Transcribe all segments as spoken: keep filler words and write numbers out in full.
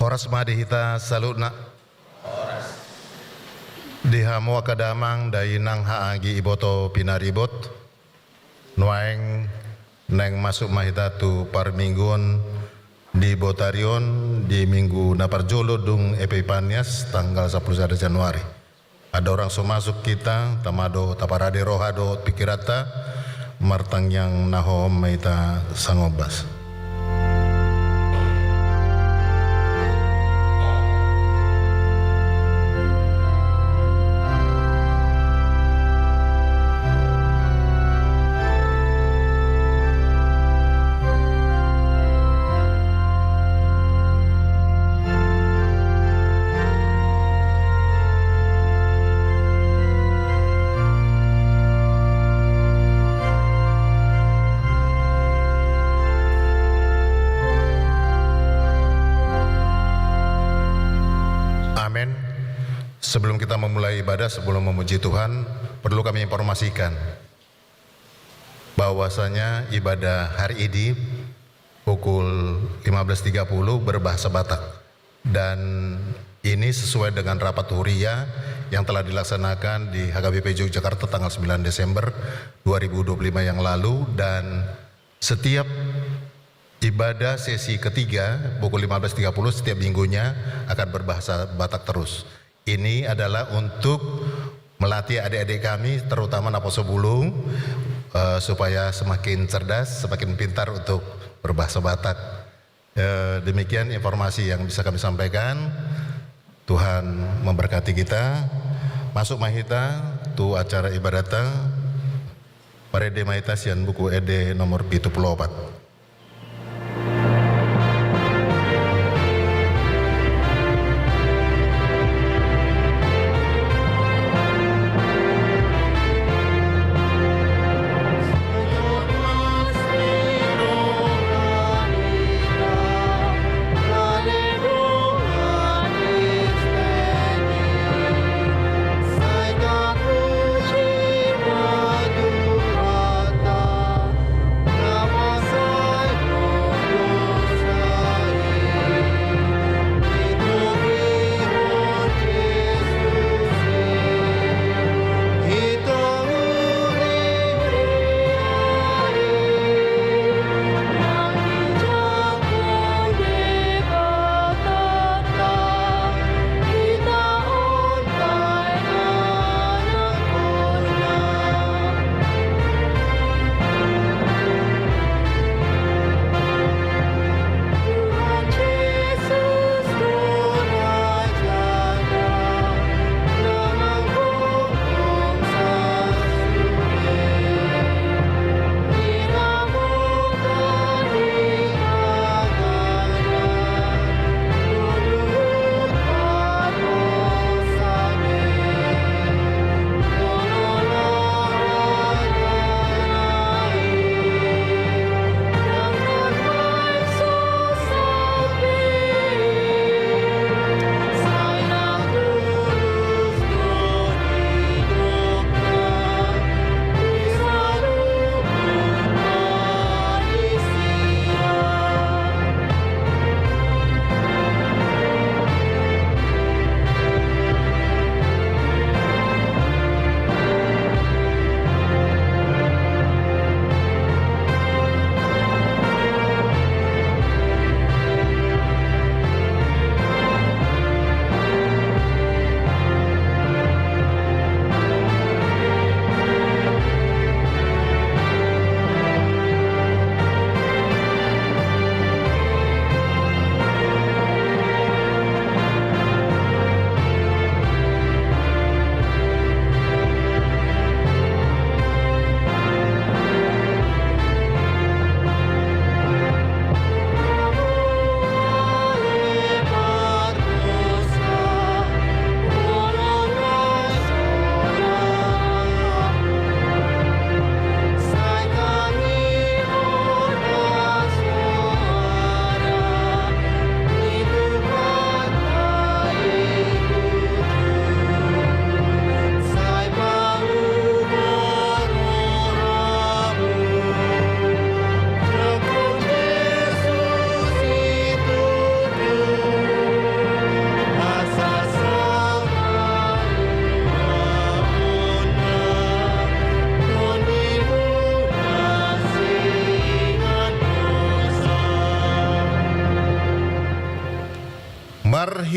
Horas ma di hita saluhutna. Di hamu angka damang dainang, haha agi, iboto pinaribot. Nuaeng naeng masuk ma hita tu parmingguon di botari on, di minggu na parjolo dung Epipanias tanggal sampulu sada Januari. Andorang so masuk hita, tama do taparade roha dohot pingkiranta, martangiang na hohom ma hita sangombas. Amin. Sebelum kita memulai ibadah, sebelum memuji Tuhan, perlu kami informasikan bahwasanya ibadah hari ini pukul lima belas tiga puluh berbahasa Batak. Dan ini sesuai dengan rapat huria yang telah dilaksanakan di H K B P Yogyakarta tanggal sembilan Desember dua ribu dua puluh lima yang lalu, dan setiap ibadah sesi ketiga pukul lima belas tiga puluh setiap minggunya akan berbahasa Batak terus. Ini adalah untuk melatih adik-adik kami, terutama Naposo Bulung, eh, supaya semakin cerdas, semakin pintar untuk berbahasa Batak. Eh, demikian informasi yang bisa kami sampaikan. Tuhan memberkati kita. Masuk ma hita tu acara ibadatta. Marende ma hita sian Buku Ende nomor pitu pulu opat.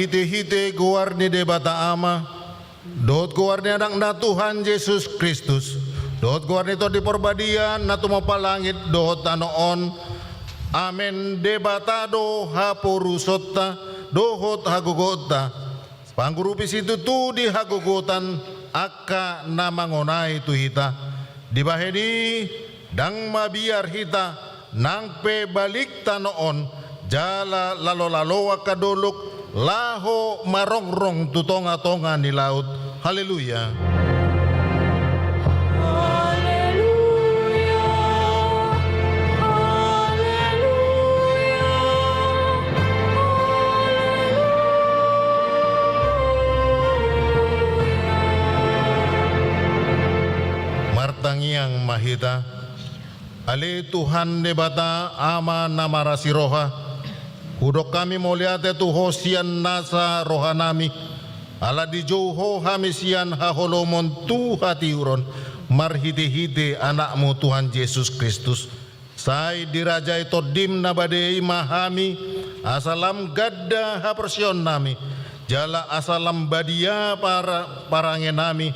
marhitehite goar ni Debata Ama, dohot goar ni Anakna Tuhan Jesus Kristus, dohot goar ni Tondi Parbadia na tumompa langit dohot tano on. Amen. Debata do haporusonta dohot hagogoonta. Pangurupi situtu di hagogotan angka na mangonai tu hita. Dibahen i, ndang mabiar hita, nang pe balik tano on, jala lalo-lalo angka dolok, laho marongrong tu tonga-tonga ni laut. Haleluya. Haleluya. Haleluya. Martangiang ma hita. Ale Tuhan Debata, Ama na marasi roha, hudok hami mauliate tu Ho sian nasa rohanami, ala dijou Ho hami sian haholomon tu hatiuron, marhitehite Anakmu Tuhan Jesus Kristus. Sai dirajai Tondim na bade i ma hami, asa lam ganda haporseaonnami, jala asa lam badia para-, parangenami,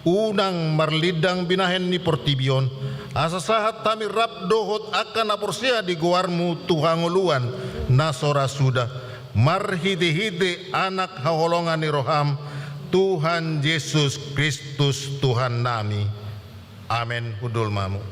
unang marlindang binahen ni portibi on, asa sahat hami rap dohot angka na porsea di goarmu tu hangoluan na so ra suda, marhitehite Anak haholongan ni roham, Tuhan Jesus Kristus Tuhannami. Amen. Hundul ma hamu.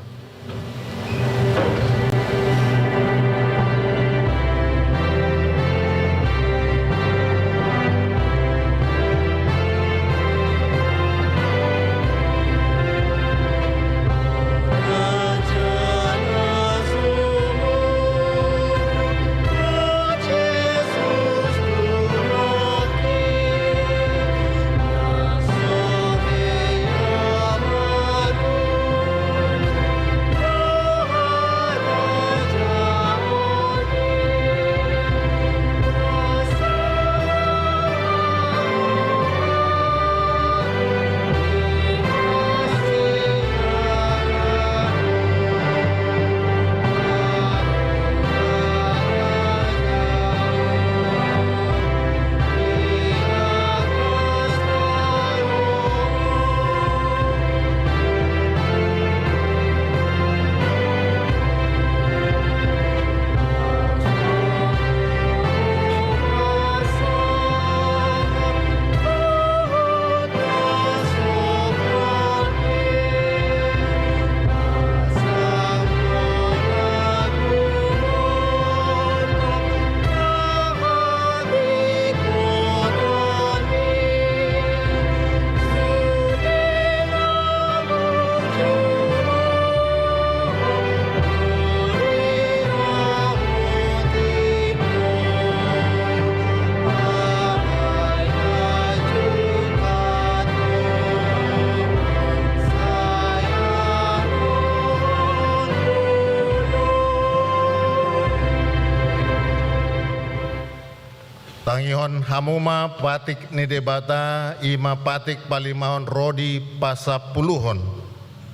Tangihon hamu ma patik ni Debata, i ma patik palimahon ro di pasampuluhon.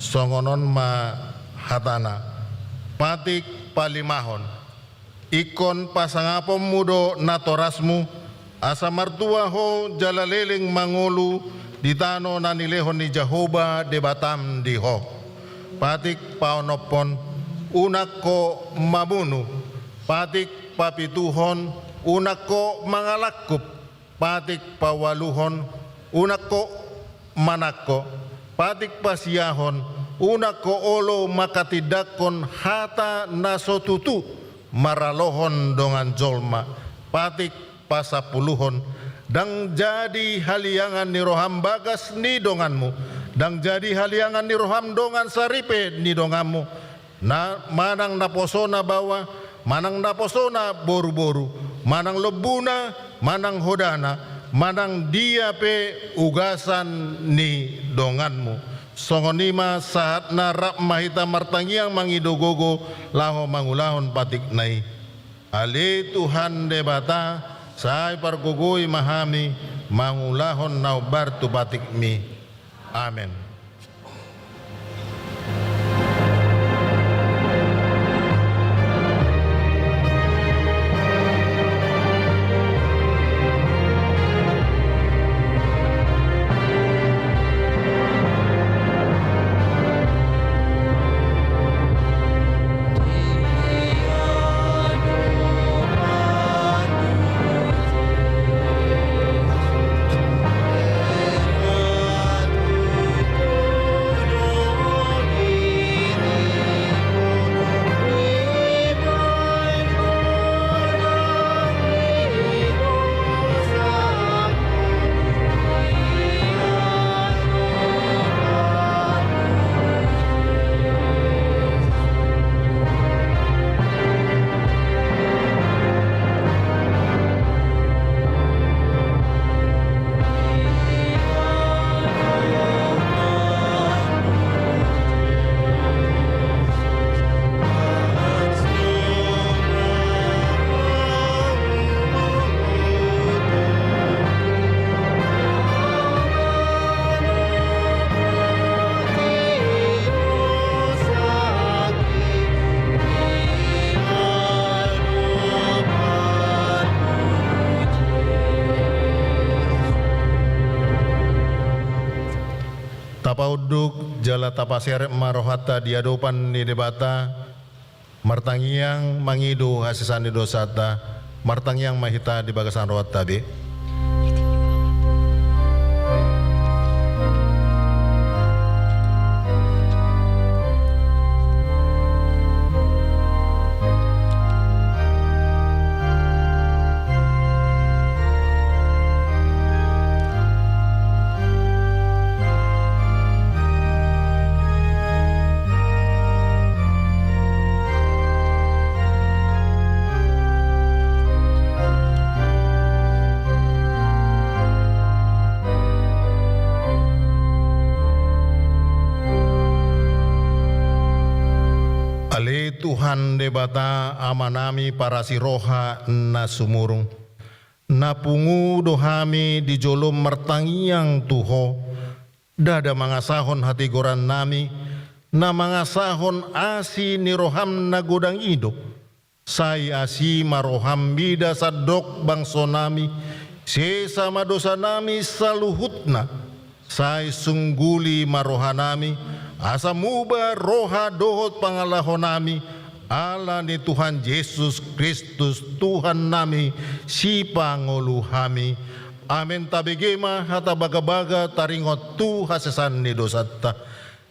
Songon on ma hatana. Patik palimahon. Ingkon pasangaponmu do natorasmu, asa martua ho jala leleng mangolu di tano na nilehon ni Jahowa Debatam di ho. Patik paonomhon, unang ho mamunu. Patik papituhon, unang ho mangalangkup. Patik paualuhon, unang ho manangko. Patik pasiahon, unang ho olo manghatindanghon hata na so tutu maralohon dongan jolma. Patik pasampuluhon, ndang jadi haliangan ni roham bagas ni donganmu, ndang jadi haliangan ni roham dongan saripe ni donganmu, na, manang naposona baoa, manang naposona boruboru, manang lombuna, manang hodana, manang dia pe ugasan ni donganmu. Songon i ma sahatna, rap ma hita martangiang mangido gogo laho mangulahon patikna i. Ale Tuhan Debata, sai pargogoi ma hami mangulahon na hombar tu patikmi. Amen. Tapaunduk jala tapaserep ma rohanta di adopan ni Debata, martangiang mangido hasesaan ni dosanta, martangiang ma hita di bagasan rohanta be. Ale Tuhan Debata Amanami parasi roha na sumurung, na pungu do hami di jolom martangiang tu Ho, ndada mangasahon hatigorannami, na mangasahon asi ni roham na godang i do. Sai asi ma roham mida sandok bangsonami, sesa ma dosanami saluhutna. Sai sungguli ma rohanami, asa muba roha dohot pangalahonami, ala ni Tuhan Jesus Kristus Tuhannami, Sipangolu hami. Amen. Tabege ma hata bagabaga taringot tu hasesaan ni dosanta.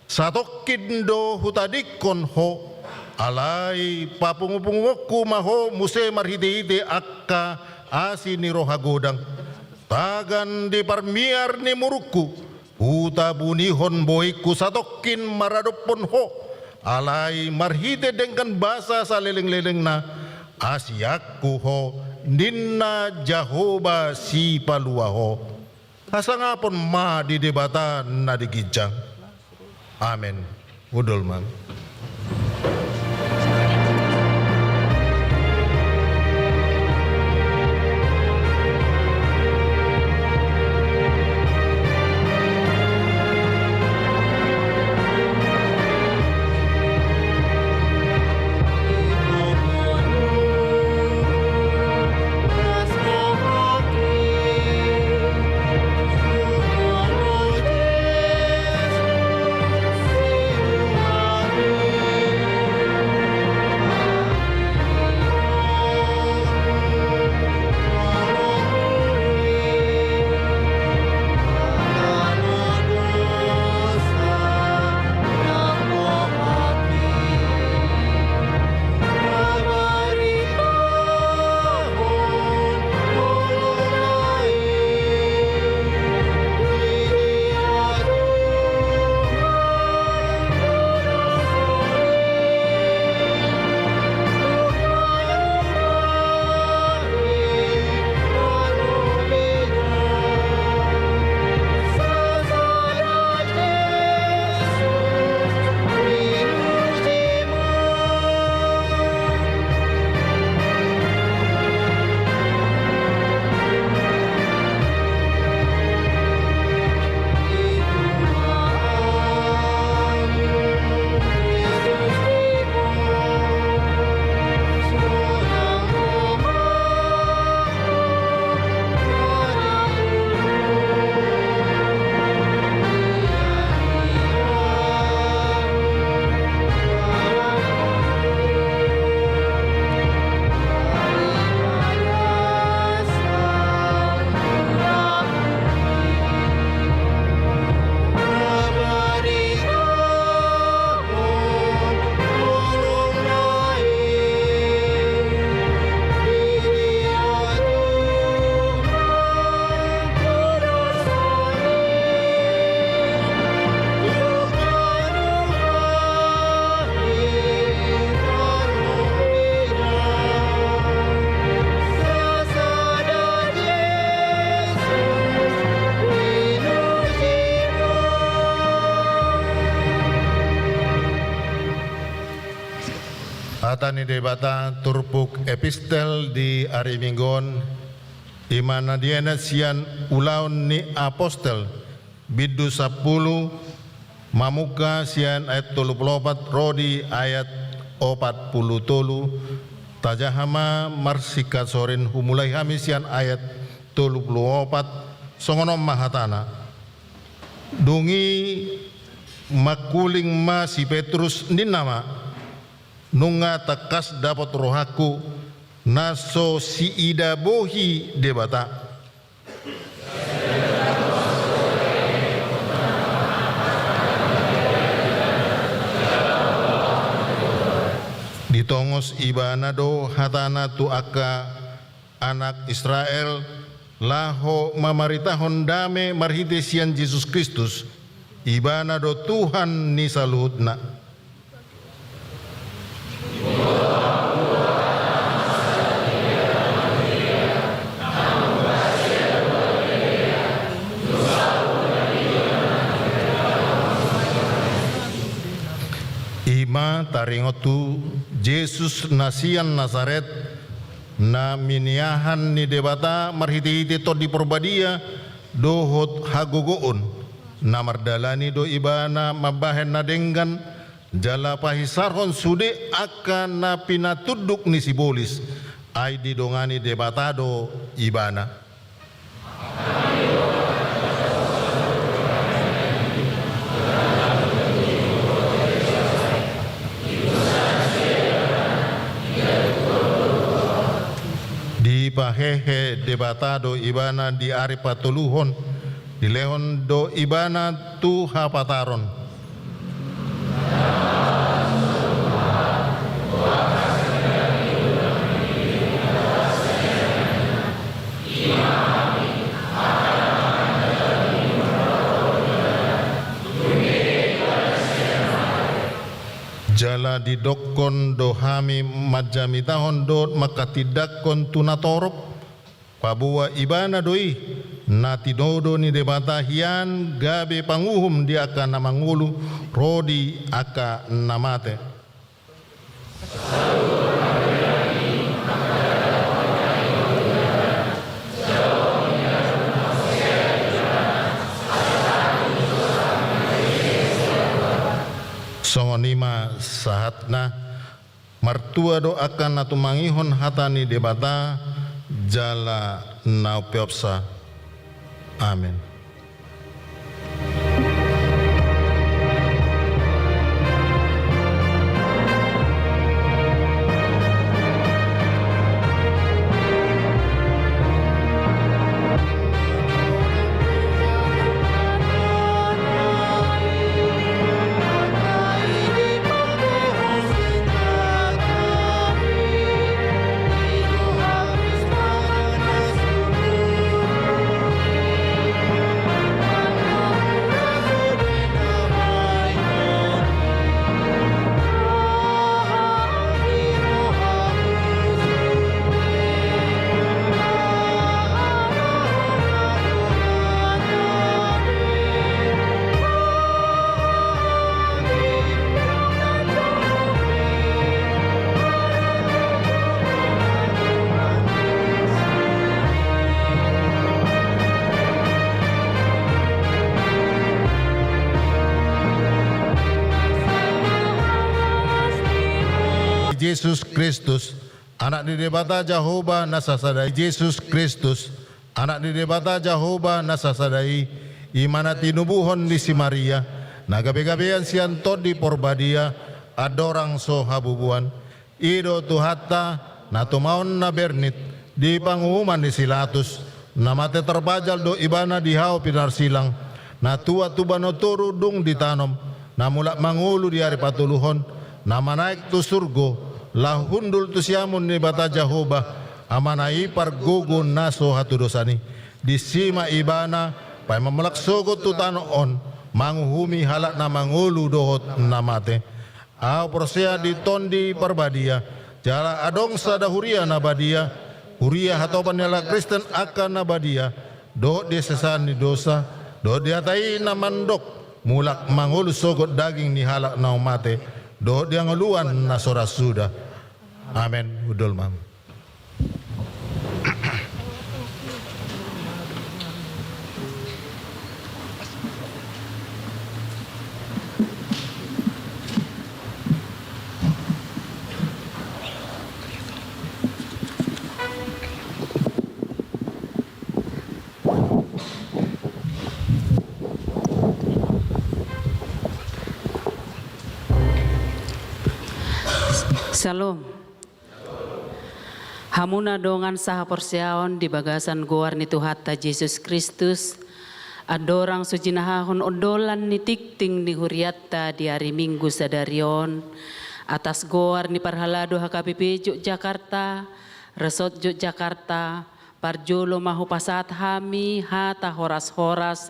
Satongkin do hutadingkon Ho, alai papungupunguonku ma Ho muse marhitehite angka asi ni roha godang. Tagan di parmiar ni murungku, hutabunihon boingku satongkin maradophon Ho, alai marhite denggan basa salelenglelengna, asianku Ho, ninna Jahowa Sipalua Ho. Hasangapon ma di Debata na di ginjang. Amen. Hundul ma. Hata ni Debata turpuk epistel di ari Minggu on, i ma na dienet sian Ulaon ni Apostel, bindu sampulu, mamungka sian ayat tolu pulu opat ro di ayat opat pulu tolu. Tajaha ma marsingkat sorin, humulai hami sian ayat tolu pulu opat, songon on ma hatana. Dung i mangkuling ma si Petrus, ninna ma: Nunga tangkas dapot rohangku na so siidabohi Debata. Ditongos ibana do hatana tu angka anak Israel, laho mamaritahon dame marhite sian Jesus Kristus, ibana do Tuhan ni saluhutna. I ma taringot tu Jesus na sian Nasaret, na miniahan ni Debata marhitehite Tondi Porbadia dohot hagogoon, na mardalani do ibana mambahen na denggan, jala pahisarhon sude angka na pinatunduk ni sibolis, ai didongani Debata do ibana. Dipahehe Debata do ibana di ari patoluhon, dilehon do ibana tu hapataron. Jala didokkon do hami manjamitahon dohot manghatindanghon tu natorop, paboa ibana do i na tinodo ni Debata hian gabe panguhum di angka na mangolu ro di angka na mate. Songon i ma sahatna. Martua do angka na tumangihon hata ni Debata jala na umpeopsa. Amen. Jesus Kristus, Anak ni Debata Jahowa na sasada i. Jesus Kristus, Anak ni Debata Jahowa na sasada i, i ma na tinubuhon ni si Maria, na gabegabean sian Tondi Porbadia, andorang so habubuan. I do Tuhanta, na tumaon na bernit di panguhuman ni si Latus, na mate tarpajal do ibana di hau pinarsilang, na tuat tu banua toru dung ditanom, na mulak mangolu di ari patoluhon, na manaek tu surgo, laho hundul tu siamun ni Debata Jahowa, Amana i pargogo na so hatudosan i. Disi ma ibana paima mulak sogot tu tano on, manguhumi halak na mangolu dohot na mate. Ahu porsea di Tondi Parbadia, jala adong sada huria na badia, huria hatopan ni halak Kristen angka na badia, dohot di hasesaan ni dosa, dohot di hata i na mandok mulak mangolu sogot daging ni halak na mate, dohot di hangoluan na so ra suda. Amen. Hundul ma. Syalom. Hamuna dongan sahaporseaon di bagasan goar ni Tuhanta Jesus Kristus, andorang so jinahahon ondolan ni tingting ni hurianta di ari Minggu sadari on, atas goar ni parhalado H K B P Yogyakarta, Resort Yogyakarta, parjolo ma hupasahat hami hata horas-horas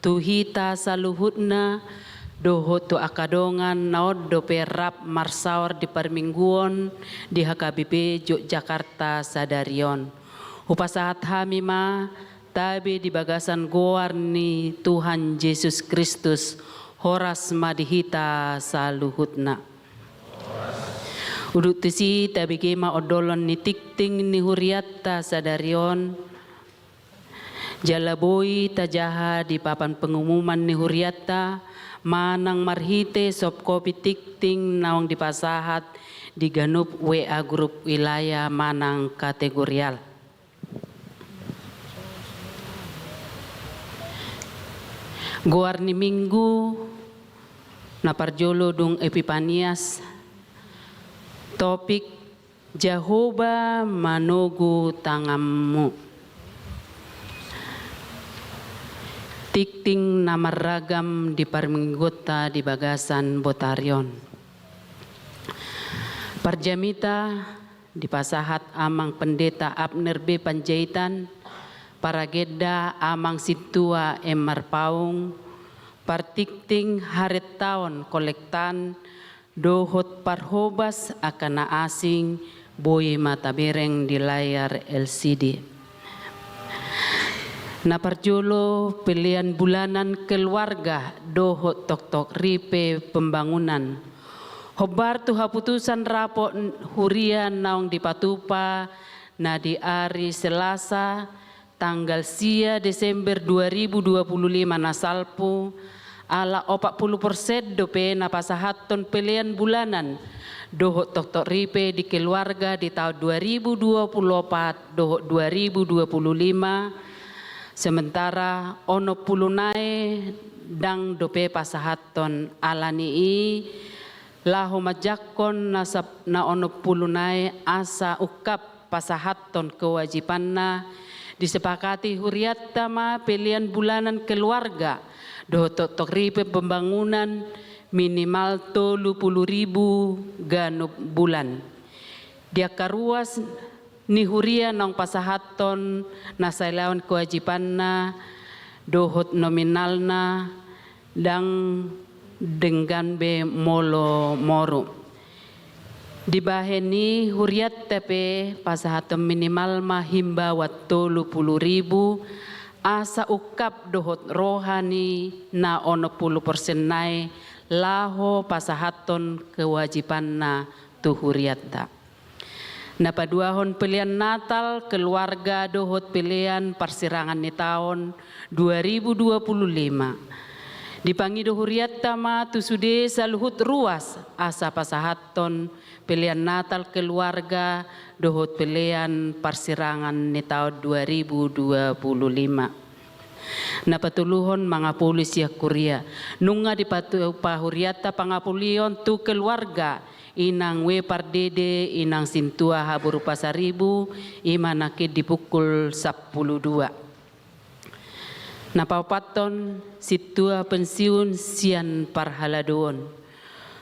tu hita saluhutna, dohot tu angka dongan na on dope rap marsaor di parmingguon di H K B P Yogyakarta sadari on. Hupasahat hami ma tabe di bagasan goar ni Tuhan Jesus Kristus, horas ma di hita saluhutna. Udut tusi tabege ma ondolan ni tingting ni hurianta sadari on. Jala boi tajaha di papan pengumuman ni hurianta manang marhite soft copy tingting naung dipasahat di ganup W A grup wilayah manang kategorial. Goar ni Minggu na parjolo dung Epipanias, topik Jahowa manogu tanganmu. Tingting na marragam di parmingguonta di bagasan botari on. Parjamita dipasahat Amang Pendeta Abner B Panjaitan, paragenda Amang Sintua M Marpaung, partingting harentaon kolektan dohot parhobas angka na asing, boi ma tabereng di layar L C D. Na parjolo, pelean bulanan keluarga dohot toktok ripe pembangunan. Hombar tu haputusan rapot huria naung dipatupa na di ari Selasa, tanggal sia Desember dua ribu dua puluh lima na salpu, ala opat pulu persen dope na pasahathon pelean bulanan dohot toktok ripe di keluarga di taon dua ribu dua puluh opat dohot dua ribu dua puluh lima, sementara onom pulu nai ndang dope pasahathon. Ala ni i, laho manjangkon na sap-, na onom pulu nai asa ungkap pasahathon kewajibanna, disepakati hurianta ma pelean bulanan keluarga dohot toktok ripe pembangunan minimal tolu pulu ribu ganup bulan. Di angka ruas ni huria naung pasahathon na salelengon kewajibanna dohot nominalna ndang denggan be molo moru. Dibahen i, hurianta pe pasahathon minimal ma himbauan tolu pulu ribu, asa ungkap dohot roha ni na onom pulu persen nai laho pasahathon kewajibanna tu hurianta. Na paduahon, pelean Natal keluarga dohot pelean parsirangan ni taon dua ribu dua puluh lima. Dipangido hurianta ma tu sude saluhut ruas asa pasahathon pelean Natal keluarga dohot pelean parsirangan ni taon dua ribu dua puluh lima. Na patoluhon, mangapuli sian huria. Nunga dipatupa hurianta pangapulion tu keluarga Inang W Pardede, Inang Sintua Haboru Pasaribu, i ma nangkin di pukul sampulu dua. Na paopathon, sintua pensiun sian parhaladoon.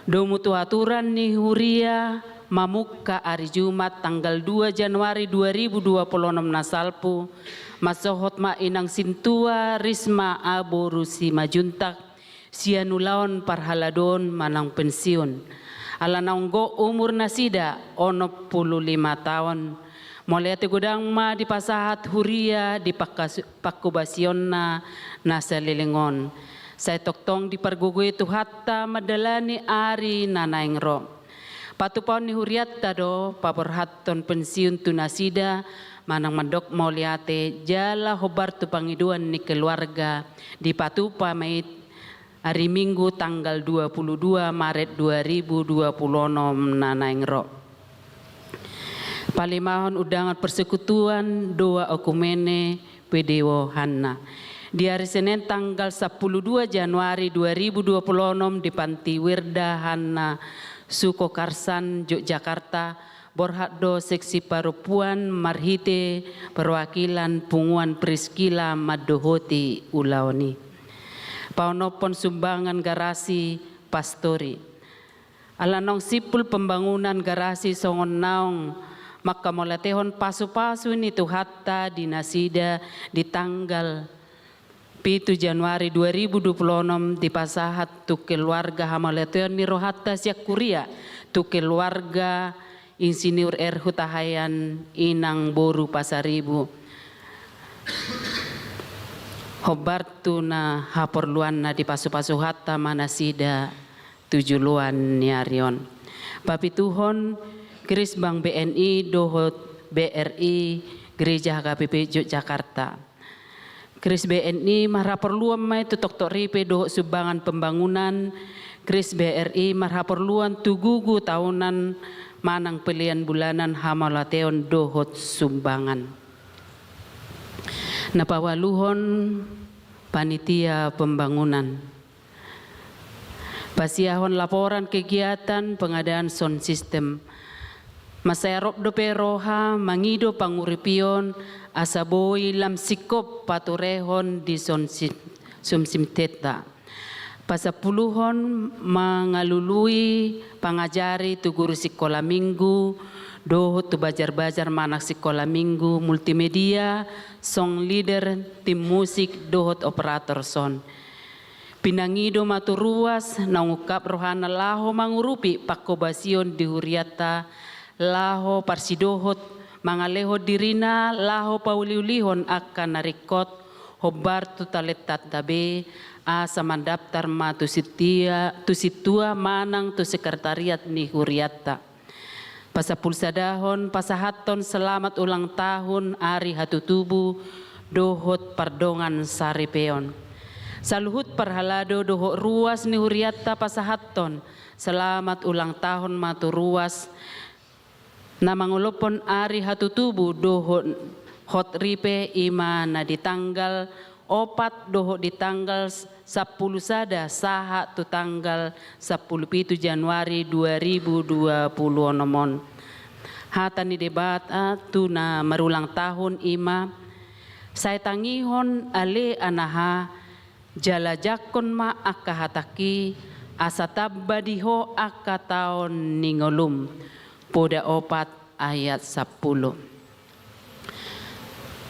Domu tu aturan ni huria, mamungka ari Jumat tanggal dua Januari dua ribu dua puluh onom na salpu, mansohot ma Inang Sintua Risma Aboru Simanjuntak sian ulaon parhaladoon manang pensiun. Ala naung gok umur nasida, onom pulu lima taon. Mauliate godang ma dipasahat huria di pangkas-, pangkobasionna na saleleng on. Sai tongtong dipargogoi Tuhanta mandalani ari na naeng ro. Patupaon ni hurianta do paborhathon pensiun tu nasida, manang mandok mauliate jala hombar tu pangidoan ni keluarga, dipatupa ma i ari Minggu tanggal dua puluh dua Maret dua ribu dua puluh onom na naeng ro. Palimahon, undangan persekutuan Doa Okumene P D O Hanna. Di ari Senen tanggal sampulu dua Januari dua ribu dua puluh onom di Panti Wirda Hanna Sukokarsan, Yogyakarta, borhat do seksi parompuan marhite perwakilan Punguan Priskila mandohoti ulaon i. Paonomhon sumbangan garasi pastori. Ala naung simpul pembangunan garasi songon naung manghamauliatehon pasupasu ni Tuhanta di nasida di tanggal pitu Januari dua ribu dua puluh onom dipasahat tu keluarga hamauliateon ni rohanta sian huria, tu keluarga Insinyur R Hutahaean, inang boru Pasaribu. Hombar tu na haporluanna dipasupasu Tuhanta ma nasida tu joloan ni ari on. Papituhon, Krisbank B N I dohot B R I Gereja H K B P Yogyakarta. Kris B N I marhaporluan ma i tu toktok ripe dohot sumbangan pembangunan, Kris B R I marhaporluan tu gugu tahunan manang pelean bulanan hamauliateon dohot sumbangan. Na paualuhon, panitia pembangunan. Pasiahon laporan kegiatan pengadaan sound system. Mansai rap dope roha mangido panguripion asa boi lam singkop paturehon di sound sy-, sound systemta. Pasampuluhon, mangalului pangajari tu guru sikola minggu dohot tu bajar-bajar manang sikola minggu, multimedia, song leader, tim musik dohot operator sound. Pinangido ma tu ruas naung ungkap rohana laho mangurupi panghobasion di hurianta, laho parsidohot mangalehon dirina laho pauliulihon angka na ringkot, hombar tu talentanta be, asa mandaftar ma tu sintia-, tu sintua manang tu sekretariat ni hurianta. Pasampulusadahon, pasahathon selamat ulang tahun ari hatutubu dohot pardongan saripeon. Saluhut parhalado dohot ruas ni hurianta pasahathon selamat ulang tahun ma tu ruas na mangolophon ari hatutubu dohot hot ripe, i ma na di tanggal opat dohot di tanggal s-, sampulu sada sahat tu tanggal sampulu pitu Januari dua ribu dua puluh onom on. Hata ni Debata tu na marulang tahun i ma: Sai tangihon ale anaha, jala jangkon ma angka hatangki, asa tamba di ho angka taon ni ngolum. Poda opat ayat sampulu.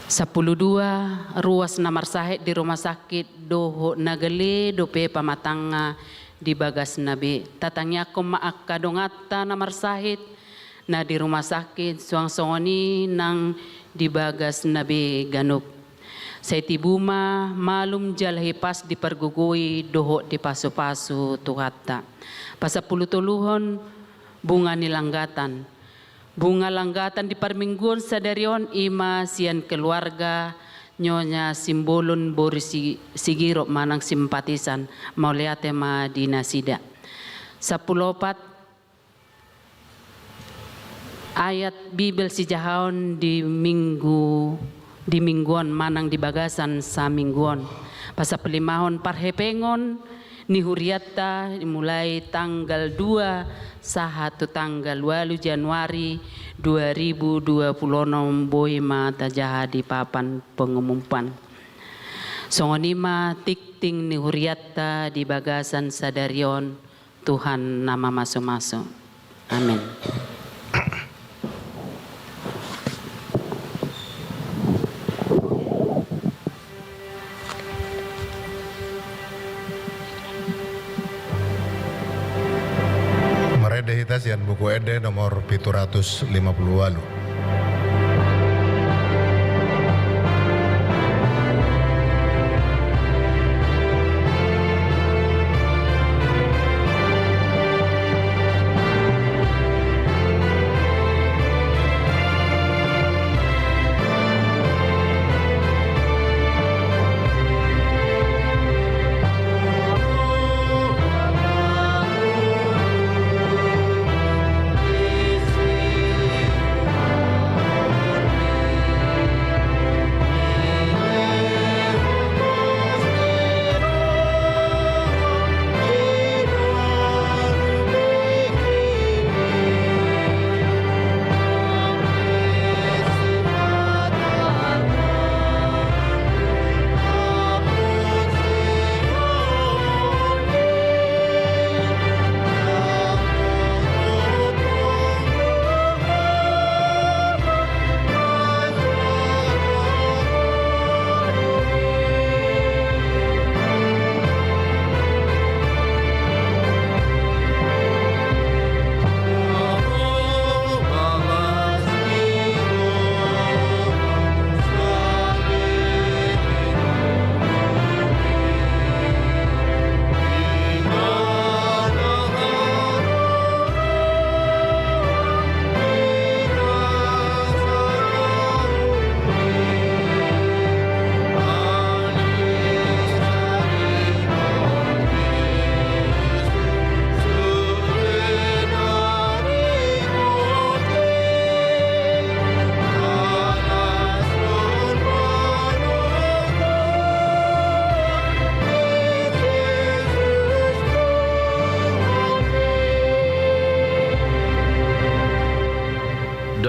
Sampulu dua, ruas na marsahit di rumah sakit dohot na gale dope pamatangna di bagasna be. Tatangiangkon ma angka donganta na marsahit na di rumah sakit, suang songon i nang di bagasna be ganup. Sai tibu ma malum jala hipas dipargogoi dohot dipasupasu Tuhanta. Pasampulu toluhon, bunga ni langgatan. Bunga langgatan di parmingguon sadari on i ma sian keluarga Nyonya Simbolon boru Si-, Sigirop manang simpatisan, mauliate ma di nasida. Sampulu opat, ayat Bibel sijahaon di minggu, di minggu on manang di bagasan saminggu on. Pasampululimahon, parhepengon ni hurianta mulai tanggal dua sahat tu tanggal ualu Januari dua ribu dua puluh onom boi ma tajaha di papan pengumuman. Songon i ma tingting ni hurianta di bagasan sadari on. Tuhan na mamasumasu. Amin. Marende hita sian Buku Ende nomor pitu ratus lima pulu ualu.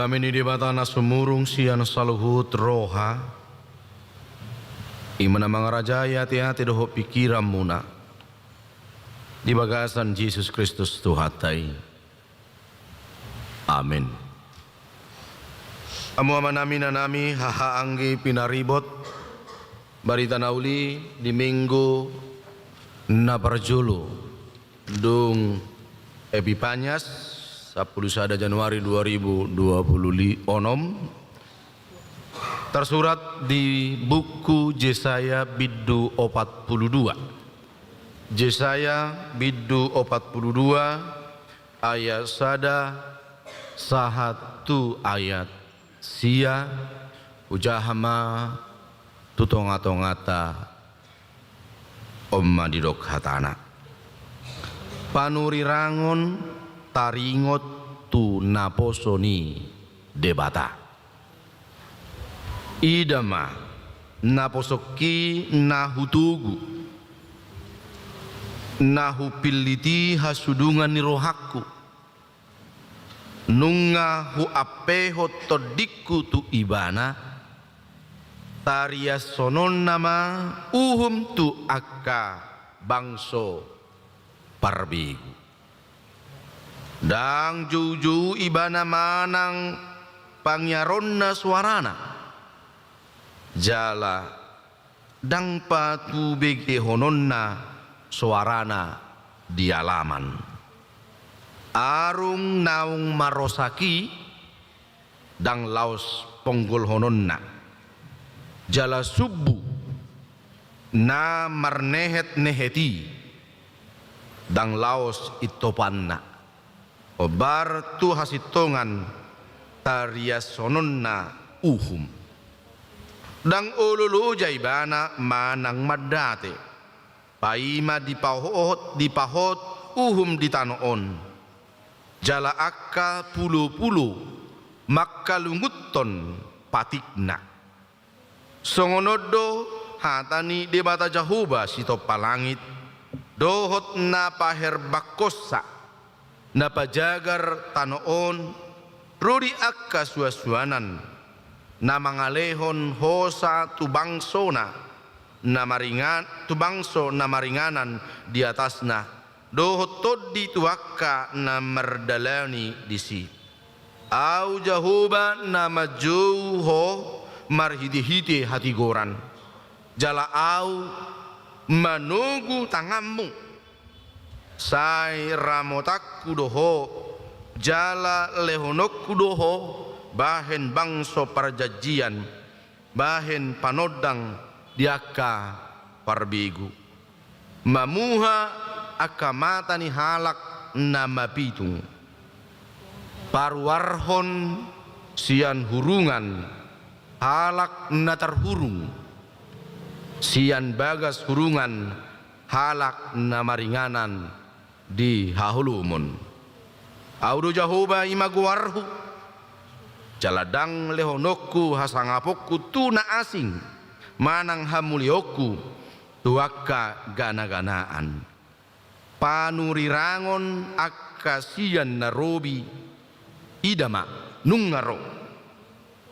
Dame ni Debata na sumurung sian saluhut roha, i ma na mangarajai ateate dohot pingkiranmuna di bagasan Jesus Kristus Tuhanta i. Amen. Hamu amanami, inanami, hahaanggi pinaribot, barita na uli di minggu na parjolo dung Epipanias, sampulu sada Januari dua ribu dua puluh onom, tarsurat di buku Jesaya bindu opat pulu dua. Jesaya bindu opat pulu dua, ayat sada sahat tu ayat sia. Hujaha ma tu tongatonganta. On ma didok hatana: Panurirangon taringot tu naposo ni Debata. Ida ma, naposongki na hutogu, na hupillit i hasudungan ni rohangku. Nunga huampehon tondingku tu ibana, tariashononna ma uhum tu angka bangso parbegu. Ndang joujou ibana manang pangiaronna soarana, jala ndang patubegehononna soarana di alaman. Arung naung marosak i ndang laos ponggolhononna, jala sumbu na marnehetnehet i ndang laos intopanna. Hombar tu hasintongan tariashononna uhum. Ndang olo loja ibana manang mandate, paima dipahot, dipahot uhum di tano on, jala angka pulopulo mangkalungunhon patikna. Songon on do hata ni Debata Jahowa sitompa langit, dohot na paherbangkonsa, na pajagar tano on, ro di angka suansuanan, na mangalehon hosa tu bangsona, na maringan, tu bangso na maringanan di atasna, dohot tondi tu angka na mardalani disi. Ahu Jahowa na manjou ho marhitehite hatigoran, jala ahu manogu tanganmu. Sai ramotanku do ho, jala lehononku do ho bahen bangso parjanjian, bahen panondang di angka parbegu. Mamuha angka mata ni halak na mapitung, paruarhon sian hurungan halak na tarhurung, sian bagas hurungan halak na maringanan di haholomon. Ahu do Jahowa, i ma goarhu, jala ndang lehononku hasangaponku tu na asing, manang hamuliaonku tu angka ganaganaan. Panurirangon angka sian na robi, ida ma, nunga ro.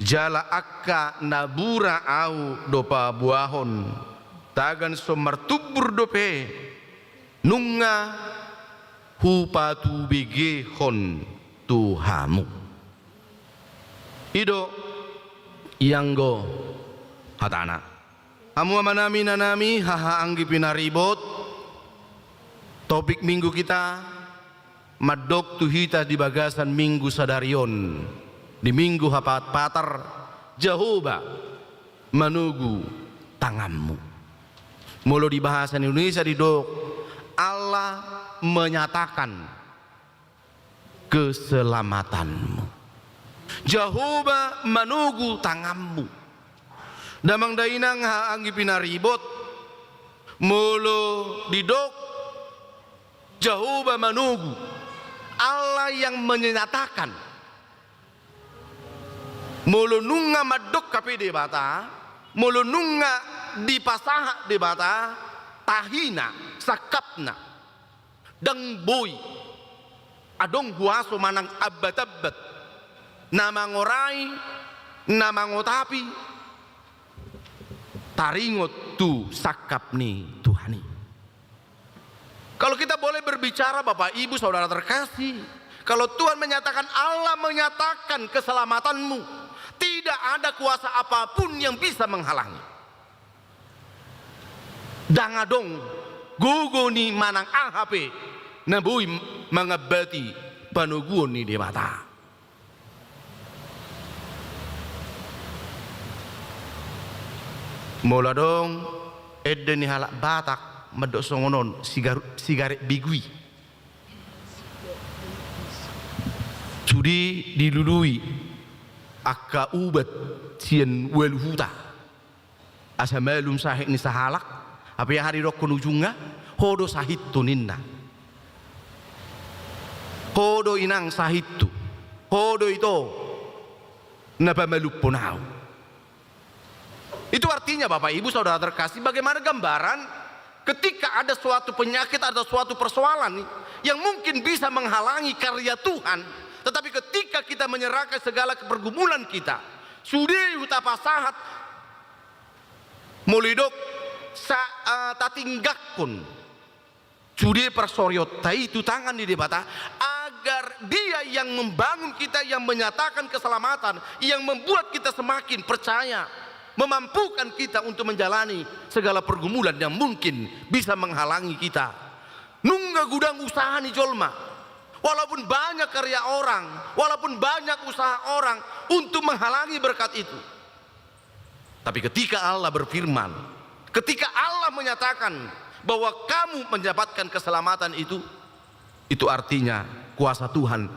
Jala angka na bura ahu do paboahon, tagan so martumbur dope, nunga hupatubegehon tu hamu. I do ianggo hatana. Hamu amanami, inanami, hahaanggi pinaribot, topik minggu hita mandok tu hita di bagasan minggu sadari on, di minggu Hapatpatar, Jahowa manogu tanganmu. Molo di bahasa Indonesia didok, Allah menyatakan keselamatanmu. Jahowa manogu tanganmu. Damang dainang, hahaanggi pinaribot, molo didok Jahowa manogu, Allah yang menyatakan. Molo nunga mandok hape Debata, molo nunga dipasahat Debata, tahina, sangkapna, ndang boi adong huaso manang ambatambat na mangorai, na mangotapi, taringot tu sangkap ni Tuhan i. Kalau kita boleh berbicara, Bapak, Ibu, Saudara terkasih, kalau Tuhan menyatakan, Allah menyatakan keselamatanmu, tidak ada kuasa apapun yang bisa menghalangi. Ndang adong gogo ni manang aha pe na boi mangambati panoguon ni Debata. Molo adong ende ni halak Batak mandok songon on, sigar-, sigaret begu i. Sude dilului angka ubat sian ualu huta. Asa malum sahit ni sahalak, hape aha didokkon ujungna, ho do sahithu ninna. Ho do inang sahithu, ho do ito na pamalumhon ahu. Itu artinya, Bapak Ibu Saudara terkasih, bagaimana gambaran ketika ada suatu penyakit, ada suatu persoalan yang mungkin bisa menghalangi karya Tuhan, tetapi ketika kita menyerahkan segala kepergumulan kita, sude tapasahat, molo didok sa-, eh, tatinggangkon sude parsorionta i tu tangan ni Debata, agar Dia yang membangun kita, yang menyatakan keselamatan, yang membuat kita semakin percaya, memampukan kita untuk menjalani segala pergumulan yang mungkin bisa menghalangi kita. Nunga godang usaha ni jolma, walaupun banyak karya orang, walaupun banyak usaha orang untuk menghalangi berkat itu. Tapi ketika Allah berfirman, ketika Allah menyatakan bahwa kamu mendapatkan keselamatan itu, itu artinya kuasa Tuhan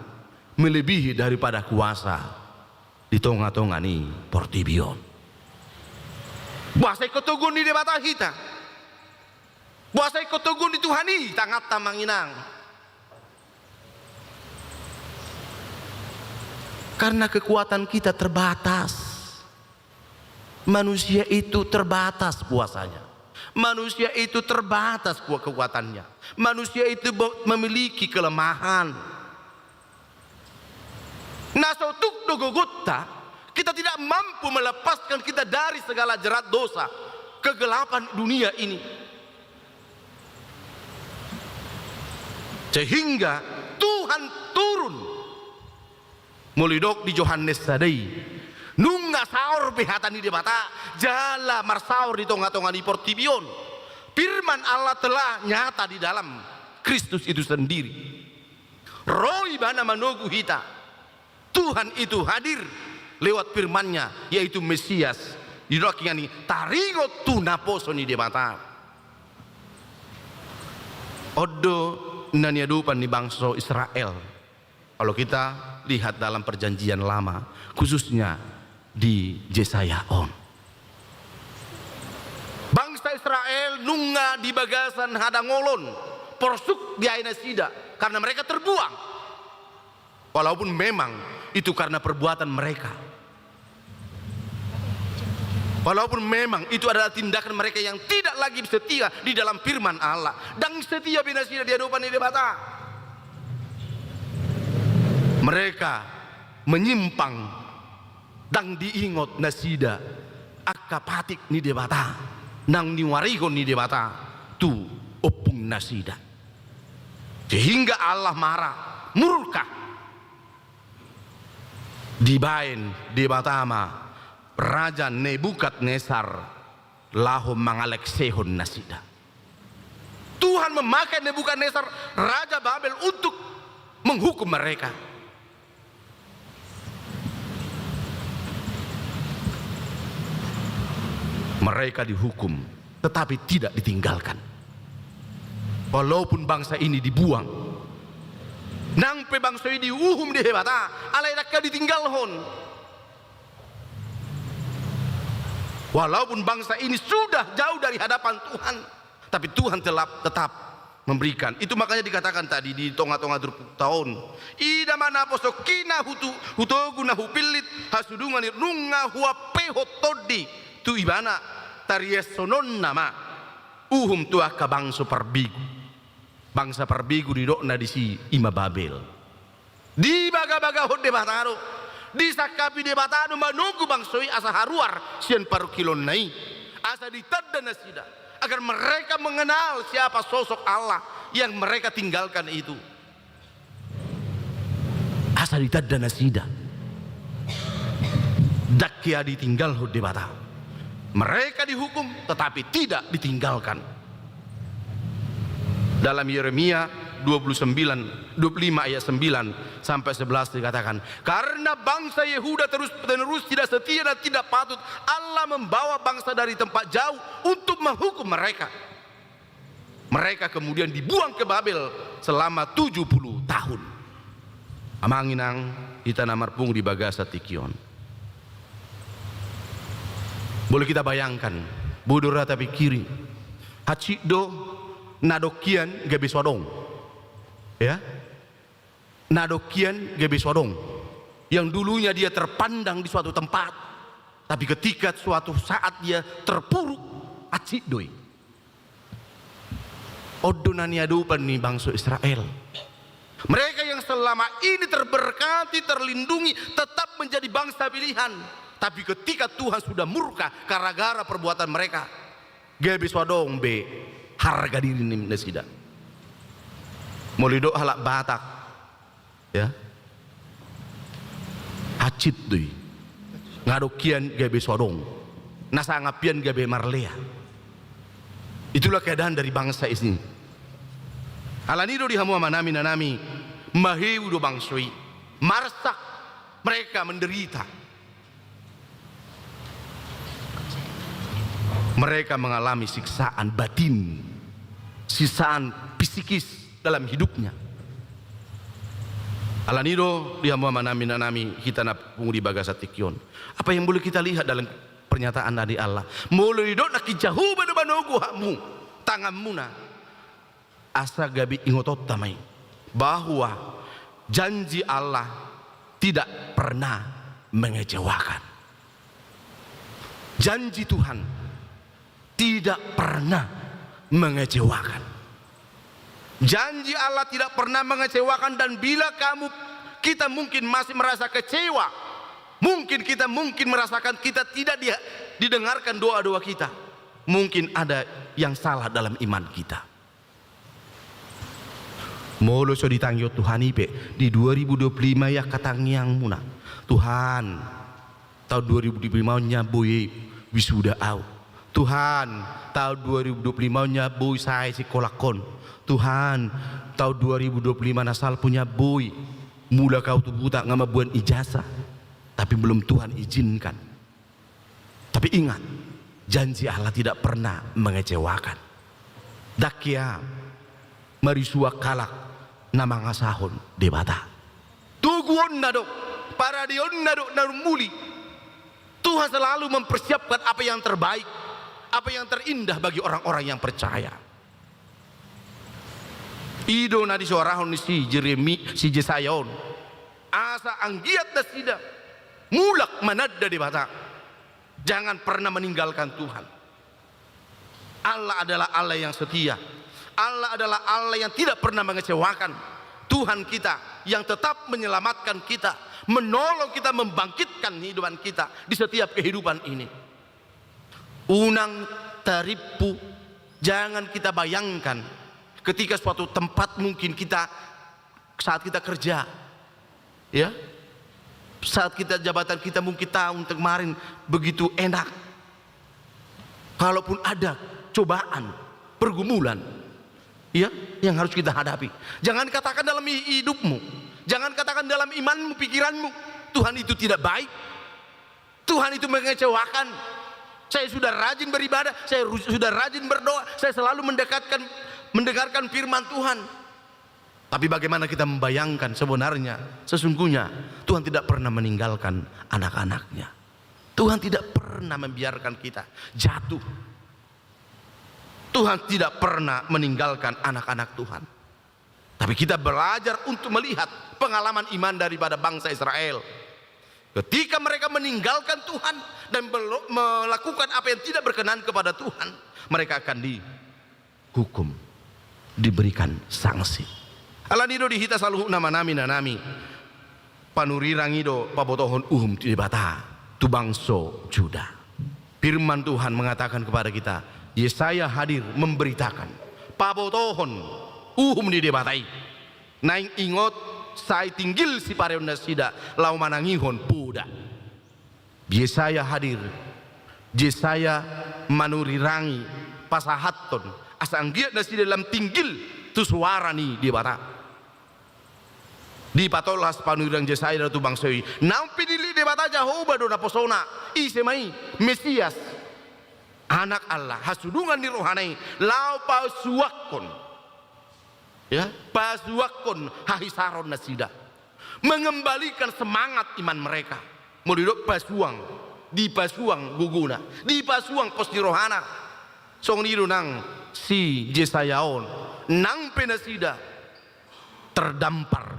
melebihi daripada kuasa di tonga-tonga ni portibi on. Boasa ingkon toguon ni Debata hita? Boasa ingkon toguon ni Tuhan i tanganta, amang inang? Karena kekuatan kita terbatas. Manusia itu terbatas kuasanya. Manusia itu terbatas kua-, kekuatannya. Manusia itu bo-, memiliki kelemahan. Na so tuk do gogonta, kita tidak mampu melepaskan kita dari segala jerat dosa, kegelapan dunia ini. Sehingga Tuhan turun. Molo didok di Johannes sada i, nunga saor be hata ni Debata, jala marsaor di tonga-tonga ni portibi on. Firman Allah telah nyata di dalam Kristus itu sendiri. Ro Ibana manogu hita. Tuhan itu hadir lewat firman-Nya, yaitu Mesias. Didok ingan i, taringot tu naposo ni Debata. On do na niadopan ni bangso Israel. Kalau kita lihat dalam Perjanjian Lama, khususnya di Jesaya on. Bangsa Israel nunga di bagasan hadangolon, porsuk diae nasida, karena mereka terbuang. Walaupun memang itu karena perbuatan mereka. Walaupun memang itu adalah tindakan mereka yang tidak lagi setia di dalam firman Allah. Ndang setia be nasida di adopan ni Debata. Mereka menyimpang, ndang diingot nasida angka patik ni Debata, naung niuarihon ni Debata tu ompung nasida. Sehingga Allah marah, murka. Dibaen Debata ma Raja Nebukadnesar laho mangalengsehon nasida. Tuhan memakai Nebukadnesar, raja Babel, untuk menghukum mereka. Mereka dihukum, tetapi tidak ditinggalkan. Walaupun bangsa ini dibuang, nang pe bangso i diuhum Debata, alai ndang ditinggalhon. Walaupun bangsa ini sudah jauh dari hadapan Tuhan, tapi Tuhan telah, tetap memberikan. Itu makanya dikatakan tadi di tonga-tonga turpukta on, ida ma naposongki na hutu-, hutogu na hupillit, hasudungan i nunga huampehon tondi tu ibana, tariashononna ma uhum tu angka bangso parbegu. Bangsa parbegu didokna disi i ma Babel. Dibagabagahon Debata do. Disangkapi Debata do manogu bangso i asa haruar sian parungkilonna i, asa ditanda nasida, agar mereka mengenal siapa sosok Allah yang mereka tinggalkan itu. Asa ditanda nasida. Ndang hea ditinggalhon Debata. Mereka dihukum, tetapi tidak ditinggalkan. Dalam Yeremia dua puluh sembilan, dua puluh lima ayat sembilan sampai sebelas dikatakan, "Karena bangsa Yehuda terus-menerus tidak setia dan tidak patut, Allah membawa bangsa dari tempat jauh untuk menghukum mereka." Mereka kemudian dibuang ke Babel selama tujuh puluh tahun. Amang inang, hita na marpungu di bagasan tingki on. Boleh kita bayangkan, boi do ra tapingkiri. Hansit do, na dongkian gabe so adong. Ya? Na dongkian gabe so adong. Yang dulunya dia terpandang di suatu tempat, tapi ketika suatu saat dia terpuruk, hansit do i. On do na niadopan ni bangso Israel. Mereka yang selama ini terberkati, terlindungi, tetap menjadi bangsa pilihan. Tapi ketika Tuhan sudah murka gara-gara perbuatan mereka, gabe so adong be harga diri ni nasida. Molo didok halak Batak, ya. Hansit do i. Na dongkian gabe so adong. Na sangap hian gabe marlea. Itulah keadaan dari bangsa ini. Alani do di hamu amanami inanami, maheu do bangso i. Marsak, mereka menderita. Mereka mengalami siksaan batin, siksaan psikis dalam hidupnya. Alani do di hamu amanami inanami, hita na pungu di bagasan tingki on. Apa yang boleh kita lihat dalam pernyataan dari Allah? Molo didok nangkin Jahowa do manogu hamu, tanganmuna, asa gabe ingotonta ma i, bahwa janji Allah tidak pernah mengecewakan. Janji Tuhan tidak pernah mengecewakan. Janji Allah tidak pernah mengecewakan, dan bila kamu, kita mungkin masih merasa kecewa, mungkin kita mungkin merasakan kita tidak di-, didengarkan doa-doa kita, mungkin ada yang salah dalam iman kita. Molo so ditangihon Tuhan i pe, di dua ribu dua puluh lima i angka tangiangmuna. Tuhan, taon dua ribu dua puluh lima on nian boi wisuda au. Tuhan, taon dua ribu dua puluh lima on nian boi sae sikolangkon. Tuhan, taon dua ribu dua puluh lima na salpu nian boi mulak au tu huta nga mamboan ijazah. Tapi belum Tuhan izinkan. Tapi ingat, janji Allah tidak pernah mengecewakan. Ndang hea marisuan halak na mangasahon Debata. Toguonna do, paradeonna do na umuli. Tuhan selalu mempersiapkan apa yang terbaik, apa yang terindah bagi orang-orang yang percaya. I do na disoarahon ni si Jeremi-, si Jesaya on. Asa anggiat nasida mulak mananda Debata. Jangan pernah meninggalkan Tuhan. Allah adalah Allah yang setia. Allah adalah Allah yang tidak pernah mengecewakan. Tuhan kita yang tetap menyelamatkan kita, menolong kita, membangkitkan kehidupan kita di setiap kehidupan ini. Unang tarimpu, jangan kita bayangkan ketika suatu tempat mungkin kita, saat kita kerja, ya, saat kita, jabatan kita mungkin tahun kemarin begitu enak. Kalaupun ada cobaan, pergumulan, ya, yang harus kita hadapi, jangan katakan dalam hi-, hidupmu, jangan katakan dalam imanmu, pikiranmu, Tuhan itu tidak baik. Tuhan itu mengecewakan. Saya sudah rajin beribadah, saya ru-, sudah rajin berdoa, saya selalu mendekatkan, mendengarkan firman Tuhan. Tapi bagaimana kita membayangkan sebenarnya, sesungguhnya Tuhan tidak pernah meninggalkan anak-anaknya. Tuhan tidak pernah membiarkan kita jatuh. Tuhan tidak pernah meninggalkan anak-anak Tuhan. Tapi kita belajar untuk melihat pengalaman iman daripada bangsa Israel. Ketika mereka meninggalkan Tuhan dan belo-, melakukan apa yang tidak berkenan kepada Tuhan, mereka akan dihukum, diberikan sanksi. Alani do di hita saluhutna amanami inanami. Panurirang i do pabotohon uhum ni Debata tu bangso Juda. Firman Tuhan mengatakan kepada kita, Yesaya hadir memberitakan pabotohon uhum ni Debata i. Naeng ingot, sai tinggil sipareon nasida laho manangihon poda. Yesaya hadir. Yesaya manurirangi, pasahathon asa anggiat nasida lam tinggil tu suara ni Debata. Dipatolhas panurirang Yesaya do tu bangso i. Naung pinillit Debata, Jahowa do naposona. Ise ma i? Mesias, Anak Allah, hasudungan ni rohana i, laho pasuangkon, ya, pasuangkon hahisaron nasida, mengembalikan semangat iman mereka. Molo didok pasuang, dipasuang gogona, dipasuang pos ni rohana. Songon i do nang si Yesaya on, nang pe nasida terdampar,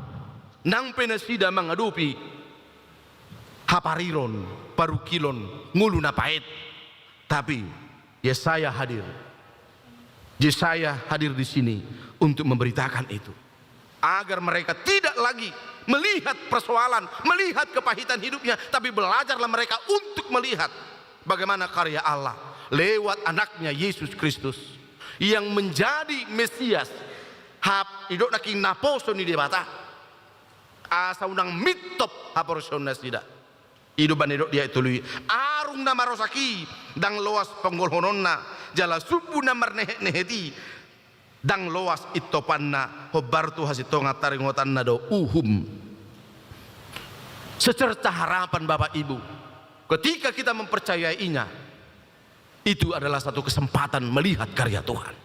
nang pe nasida mangadopi hapariron, parungkilon, ngolu na paet. Tapi Yesaya hadir. Yesaya hadir di sini untuk memberitakan itu. Agar mereka tidak lagi melihat persoalan, melihat kepahitan hidupnya, tapi belajarlah mereka untuk melihat bagaimana karya Allah lewat Anaknya Yesus Kristus yang menjadi Mesias, hap, didok nangkin naposo ni Debata. Asa unang mintop haporseaon nasida. I do umbahen didok di ayat tolu i, arung na marosak i ndang loas ponggolhononna, jala sumbu na marnehetnehet i ndang loas intopanna. Hombar tu hasintongan taringotanna do uhum. Secerca harapan, Bapak Ibu, ketika kita mempercayainya, itu adalah satu kesempatan melihat karya Tuhan.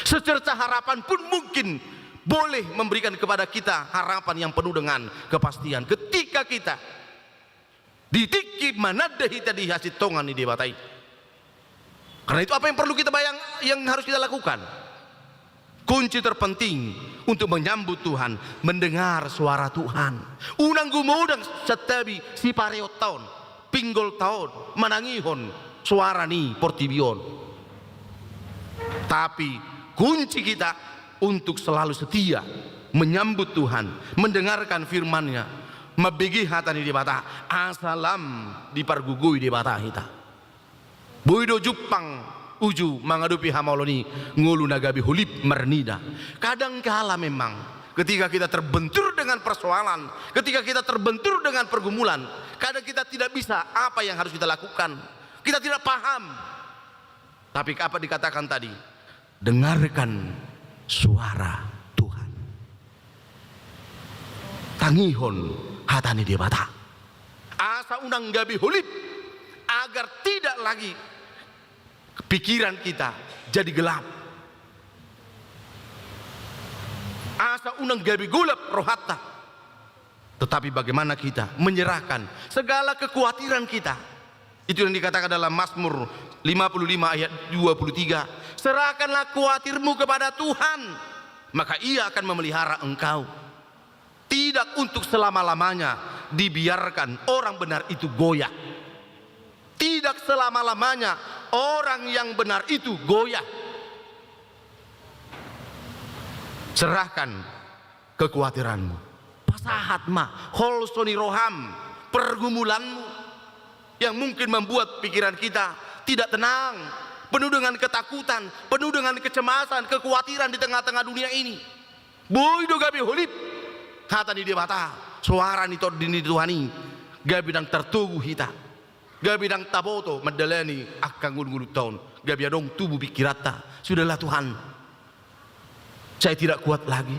Secerca harapan pun mungkin boleh memberikan kepada kita harapan yang penuh dengan kepastian. Ketika kita di tingki mananda hita di hasintongan ni Debata i. Karena itu, apa yang perlu kita bayang, yang harus kita lakukan? Kunci terpenting untuk menyambut Tuhan, mendengar suara Tuhan. Unang gumodang santabi sipareonta on, pinggolta on, manangihon suara ni portibi on. Tapi kunci kita untuk selalu setia menyambut Tuhan, mendengarkan firman-Nya, mambege hata ni Debata, asa lam dipargogoi Debata hita. Boi do jumpang uju mangadopi hamaolon i, ngolu na gabe holip marnida. Kadangkala memang ketika kita terbentur dengan persoalan, ketika kita terbentur dengan pergumulan, kadang kita tidak bisa apa yang harus kita lakukan. Kita tidak paham. Tapi apa dikatakan tadi? Dengarkan suara Tuhan. Tangihon hata ni Debata. Asa unang gabe holip, agar tidak lagi pikiran kita jadi gelap. Asa unang gabe golap rohanta. Tetapi bagaimana kita menyerahkan segala kekhawatiran kita? Itu yang dikatakan dalam Mazmur lima puluh lima ayat dua puluh tiga, "Serahkanlah khawatirmu kepada Tuhan, maka Ia akan memelihara engkau." Tidak untuk selama-lamanya dibiarkan orang benar itu goyah. Tidak selama-lamanya orang yang benar itu goyah. Serahkan kekhawatiranmu. Pasahat ma holso ni roham, pergumulanmu yang mungkin membuat pikiran kita tidak tenang, penuh dengan ketakutan, penuh dengan kecemasan, kekhawatiran di tengah-tengah dunia ini. Boi do gabe holip hata ni Debata, soara ni Tondi ni Tuhan i, gabe ndang tartogu hita. Gabe ndang taboto mandalani angka ngolungolunta on, gabe adong tubu pikiranta. Sudahlah Tuhan, saya tidak kuat lagi.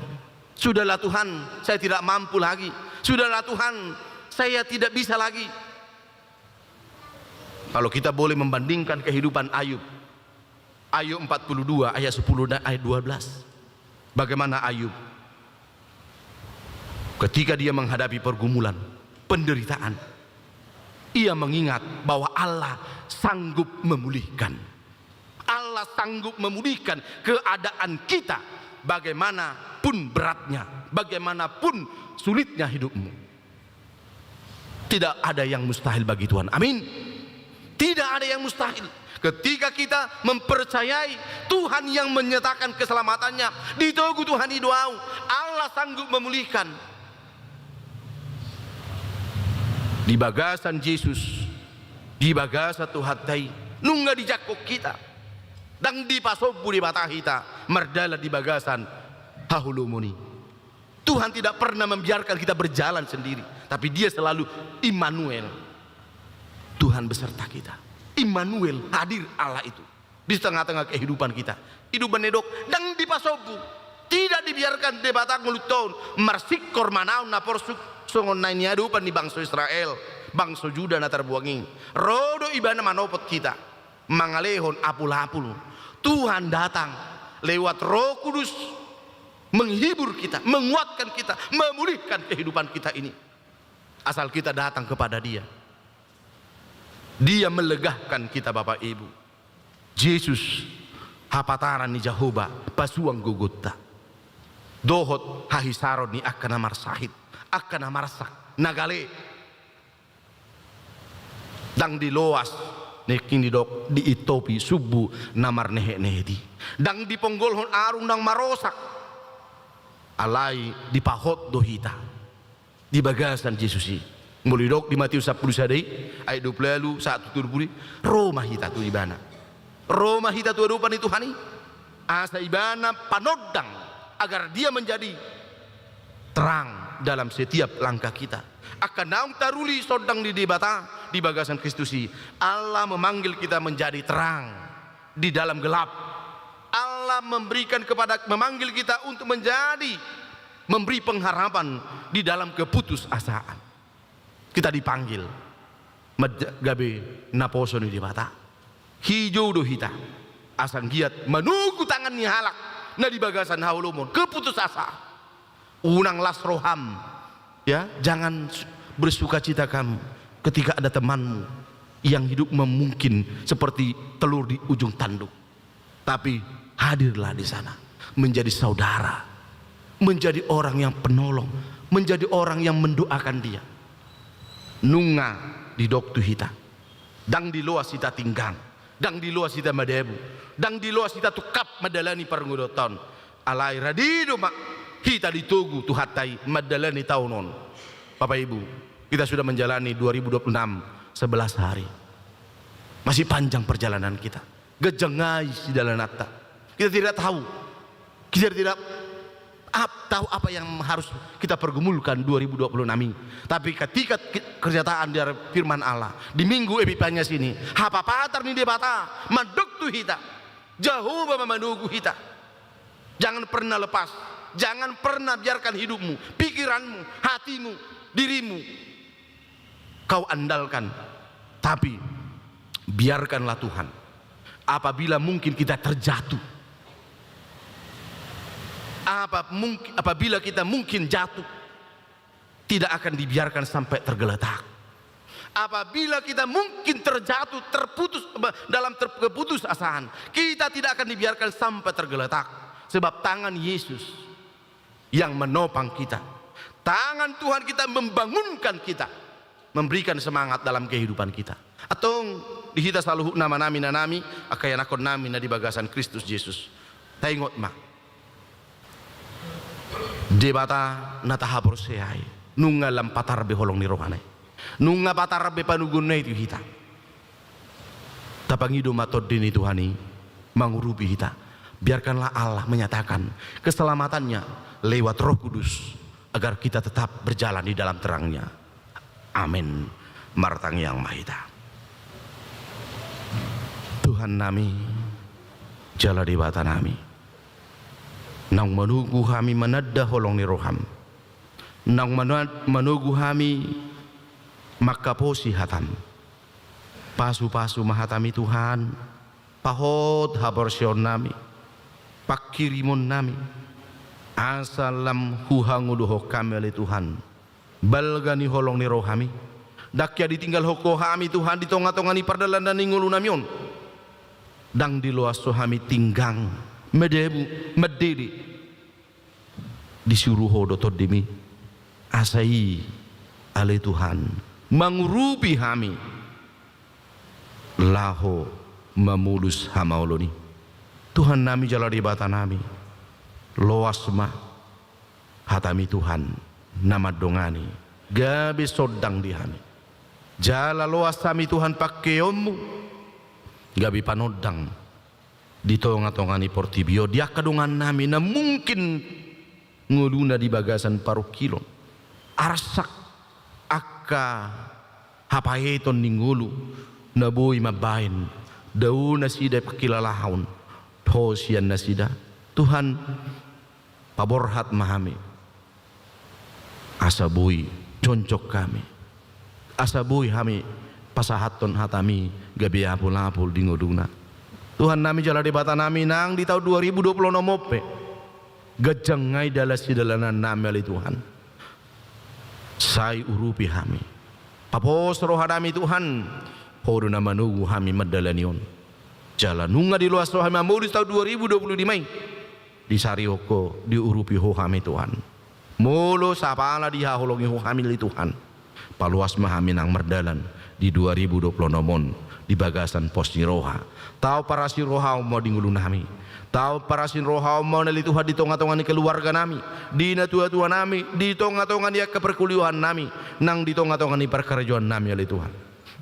Sudahlah Tuhan, saya tidak mampu lagi. Sudahlah Tuhan, saya tidak bisa lagi. Kalau kita boleh membandingkan kehidupan Ayub, Ayub empat puluh dua ayat sepuluh dan ayat dua belas. Bagaimana Ayub? Ketika dia menghadapi pergumulan, penderitaan, ia mengingat bahwa Allah sanggup memulihkan. Allah sanggup memulihkan keadaan kita, bagaimanapun beratnya, bagaimanapun sulitnya hidupmu. Tidak ada yang mustahil bagi Tuhan. Amin. Tidak ada yang mustahil. Ketika kita mempercayai Tuhan yang menyatakan keselamatannya, ditogu Tuhan i do au, Allah sanggup memulihkan. Di bagasan Jesus, di bagasan Tuhanta i, nunga dijangkon hita. Ndang dipasombu Debata hita mardalan di bagasan haholomon i. Tuhan tidak pernah membiarkan kita berjalan sendiri, tapi Dia selalu Immanuel. Tuhan beserta kita. Immanuel, hadir Allah itu di tengah-tengah kehidupan kita. Ido umbahen na didok, ndang dipasombu. Tidak dibiarkan Debata ngolunta on marsingkor manaon na porsuk songon na niadopan ni bangso Israel, bangso Juda na tarbuang i. Ro do Ibana manopot hita, mangalehon apul-apul. Tuhan datang lewat Roh Kudus, menghibur kita, menguatkan kita, memulihkan kehidupan kita ini. Asal kita datang kepada Dia. Dia melegahkan kita, Bapak Ibu. Jesus, hapataran ni Jahowa, pasuang gogonta. Dohot hahisaron ni angka na marsahit, angka na marsak, na gale. Ndang diloas, nangkin didok, diintopi sumbu na marnehet-nehet i. Ndang diponggolhon arung naung marosak. Alai dipahot do hita di bagasan Jesus i. Molo didok di Matius sampulu sada i, ayat dua pulu ualu sahat tu tolu pulu i, ro ma hita tu Ibana. Ro ma hita tu adopan ni Tuhan i. Asa Ibana panondang, agar Dia menjadi terang dalam setiap langkah kita. Angka naung taruli sondang ni Debata di bagasan Kristus i. Allah memanggil kita menjadi terang di dalam gelap. Allah memberikan kepada, memanggil kita untuk menjadi, memberi pengharapan di dalam keputusasaan. Kita dipanggil manjadi gabe naposo ni Debata. Dijou do hita asa anggiat manogu tangan ni halak na di bagasan haholomon, keputusasaan. Unang las roham, ya, jangan su-, bersukacita kamu ketika ada temanmu yang hidupnya mungkin seperti telur di ujung tanduk. Tapi hadirlah di sana, menjadi saudara, menjadi orang yang penolong, menjadi orang yang mendoakan dia. Nunga didok tu hita, ndang diloas hita tinggang, ndang diloas hita madabu, ndang diloas hita tungkap mandalani parngoluonta on. Alai rade do ma hita ditogu Tuhanta i mandalani taon on. Bapak Ibu, kita sudah menjalani dua ribu dua puluh enam sebelas hari. Masih panjang perjalanan kita. Ganjang nai sidalananta. Kita tidak tahu. Kita tidak ap-, tahu apa yang harus kita pergumulkan dua ribu dua puluh enam ini. Tapi ketika ki-, kenyataan dari firman Allah di Minggu Epiphanias ini, hapapatar ni Debata mandok tu hita, Jahowa ma manogu hita. Jangan pernah lepas. Jangan pernah biarkan hidupmu, pikiranmu, hatimu, dirimu kau andalkan. Tapi biarkanlah Tuhan. Apabila mungkin kita terjatuh, apa mungkin, apabila kita mungkin jatuh, tidak akan dibiarkan sampai tergeletak. Apabila kita mungkin terjatuh, terputus, dalam ter-, keputusasaan, kita tidak akan dibiarkan sampai tergeletak. Sebab tangan Yesus yang menopang kita. Tangan Tuhan kita membangunkan kita, memberikan semangat dalam kehidupan kita. Antong di hita saluhutna, amanami, inanami, angka ianakhonnami na di bagasan Kristus Jesus. Taingot ma, Debata na tahaporseai, nunga lam patar be holong ni rohana i. Nunga patar be panoguonna i tu hita. Tapangido ma Tondi ni Tuhan i mangurupi hita. Biarkanlah Allah menyatakan keselamatannya lewat Roh Kudus, agar kita tetap berjalan di dalam terangnya. Amin. Martangiang ma hita. Tuhannami, jala Debatanami, naung manogu hami mananda holong ni roham, naung mana-, manogu hami mangkaposi hatam. Pasupasu ma hatami Tuhan, pahot haporseaonnami, panghirimonnami, asa lam huhangoluhon hami ale Tuhan balga ni holong ni rohami. Ndang hea ditinggalhon Ho hami Tuhan di tongatonga ni pardalanan ni ngolunami on. Ndang diloas Ho hami tinggang, madabu, mandele. Disuru Ho do Tondim i, asa i ale Tuhan mangurupi hami laho mamolus hamaolon i. Tuhannami jala Debatanami, loas ma hatami Tuhan na mandongani gabe sondang di hami. Jala loas hami Tuhan pangkeonmu, gabe panondang di tonga-tonga ni portibi on, di angka dongan nami na mungkin ngoluna di bagasan parungkilon. Arsak angka hapaeton ni ngolu na boi mambaen dao nasida pangkilalahon Ho sian nasida. Tuhan, paborhat ma hami. Asa boi jongjong hami. Asa boi hami pasahathon hatami gabe apul-apul di ngoluna. Tuhan nami jala Debata nami, nang di taon dua ribu dua puluh onom on pe, ganjang nai dalan sidalanan nami ale Tuhan. Sai urupi hami. Papos roha nami Tuhan, Ho do na manogu hami mandalani on. Jala nunga diloas Ho hami mamolus taon dua ribu dua puluh lima i. Disarihon Ho, diurupi Ho hami Tuhan. Molo sapala dihaholongi Ho hami ale Tuhan, paloas ma hami nang mardalan di dua ribu dua puluh onom on di bagasan pos ni roha. Tao parasi rohaon ma di ngolu nami. Tao parasi rohaon ma ale Tuhan di tonga-tonga ni keluarga nami, di natua-tua nami, di tonga-tonga ni angka parkuliahan nami, nang di tonga-tonga ni parkarejoan nami ale Tuhan.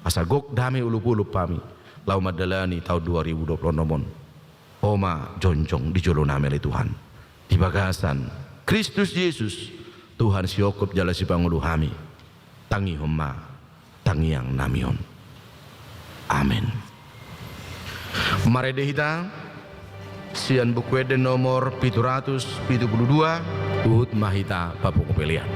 Asa gok dame ulup-ulup hami laho mandalani taon dua ribu dua puluh onom on. Ho ma jongjong di jolo nami ale Tuhan. Di bagasan Kristus Jesus, Tuhan siongkop jala sipangolu hami. Tangihon ma tangiang nami on. Amen. Marende hita sian Buku Ende nomor pitu ratus pitu puluh dua, huhut ma hita papungu pelean.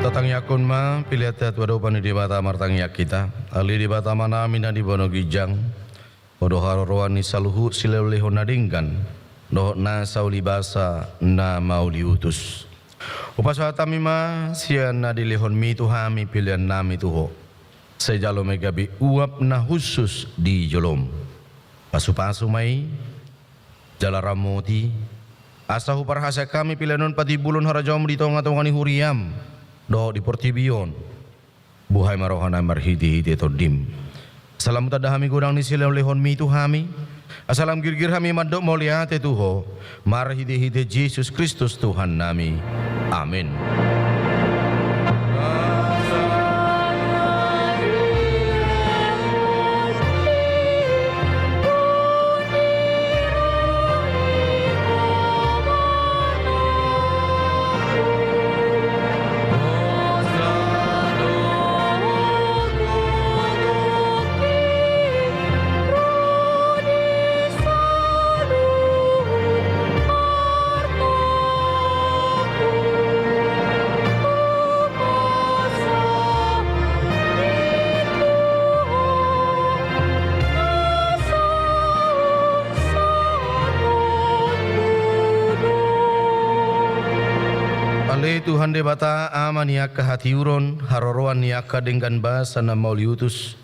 Tangiangkon ma pelean ta tu adopan ni Debata. Martangiang hita. Ale Debata Amanami na di banua ginjang, Ho do haroroan ni saluhut silehonlehon na denggan dohot nasa ulibasa na mauliutus. Hupasahat hami ma sian na dilehonmi tu hami peleannami tu Ho. Sai jalo ma i gabe uap na hushus di jolom. Pasupasu ma i jala ramoti, asa huparhaseang hami pelean on patimbulhon harajaonmu di tongatonga ni huriam dohot di portibi on. Buhai ma rohanami marhitehite Tondim. Asa lam hutanda hami godang ni silehonlehonmi tu hami, asa lam girgir hami mandok mauliate tu Ho, marhitehite Jesus Kristus Tuhannami. Amen. Ale Tuhan Debata, Ama ni angka hatiuron, haroroan ni angka denggan basa na mauliutus,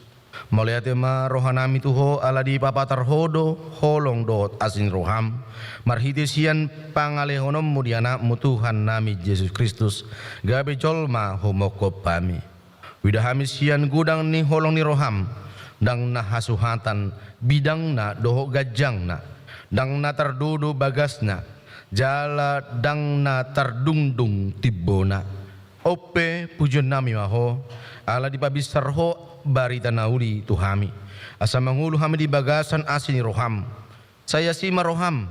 mauliate ma rohanami tu Ho ala dipapatar Ho do holong dohot asi ni roham, marhite sian pangalehononmu di Anakmu Tuhannami Jesus Kristus, gabe jolma humongkop hami. Huida hami sian godang ni holong ni roham, ndang na hasuhatan bidangna dohot ganjangna, ndang na tardodo bagasna, jala ndang na tardungdung timbona. On pe pujionnami ma Ho, ala dipabinsar Ho barita na uli tu hami, asa mangolu hami di bagasan asi ni roham. Sai asi ma roham,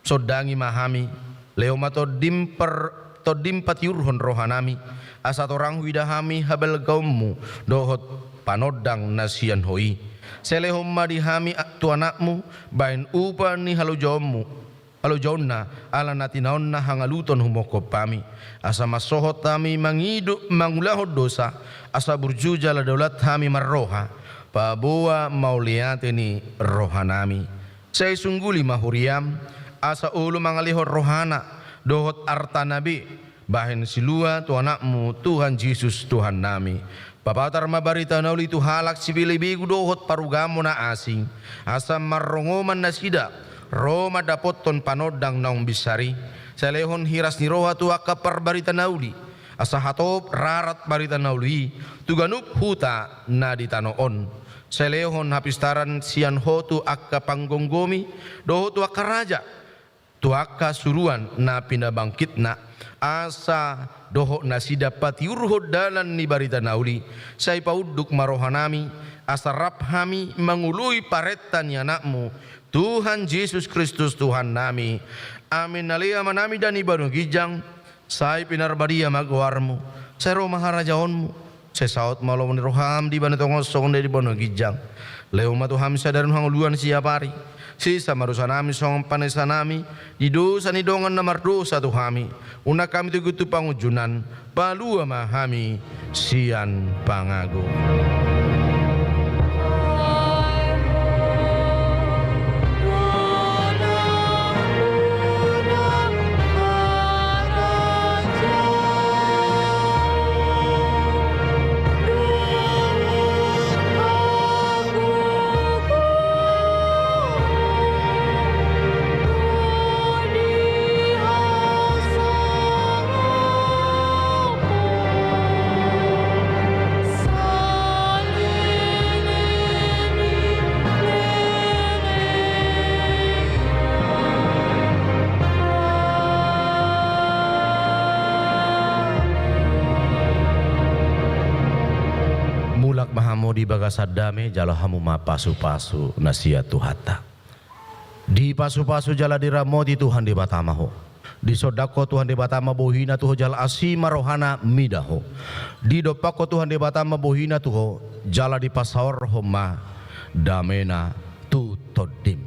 sondangi ma hami, lehon ma Tondim par-, Tondim patiurhon rohanami, asa torang huida hami habalgaonmu dohot panondang na sian Ho i. Sai lehon ma di hami a-, tu Anakmu, bahen upa ni halojaonmu, halojaonna, ala na tinaonna hangaluton humongkop hami, asa mansohot hami mangido-, mangulahon dosa, asa burju jala daulat hami marroha, paboa mauliate ni rohanami. Sai sungguli ma huriam, asa olo mangalehon rohana dohot artana be, bahen silua tu Anakmu Tuhan Jesus Tuhannami. Papatar ma barita na uli tu halak sipelebegu dohot parugamo na asing, asa marrongoman nasida ro mandapothon panondang naung binsar i. Sai lehon hiras ni roha tu angka parbarita na uli, asa hatop rarat barita na uli i tu ganup huta na di tano on. Sai lehon hapistaran sian Ho tu angka panggomgomi dohot tu angka raja, tu angka suruan na pinabangkitna, asa dohot nasida patiurhon dalan ni barita na uli. Sai paunduk ma rohanami, asa rap hami mangoloi parenta ni Anakmu, Tuhan Jesus Kristus Tuhannami. Amen. Ale Amanami na di banua ginjang, sai pinarbadia ma goarmu, sai ro ma harajaonmu, sai saut ma lomo ni roham di banua tonga on songon na di banua ginjang. Lehon ma tu hami sadari on hangoluan siapari. Sesa ma dosanami songon panesanami di dosa ni dongan na mardosa tu hami. Unang hami togu tu pangunjunan, palua ma hami sian pangago. Mulak ma hamu di bagasan dame, jalo hamu ma pasupasu na sian Tuhanta. Dipasupasu jala diramoti Tuhan Debata ma ho. Disondangkon Tuhan Debata ma bohina tu ho jala asi ma rohana mida ho. Didompakkon Tuhan Debata ma bohina tu ho jala dipasaorhon ma damena tu tondim.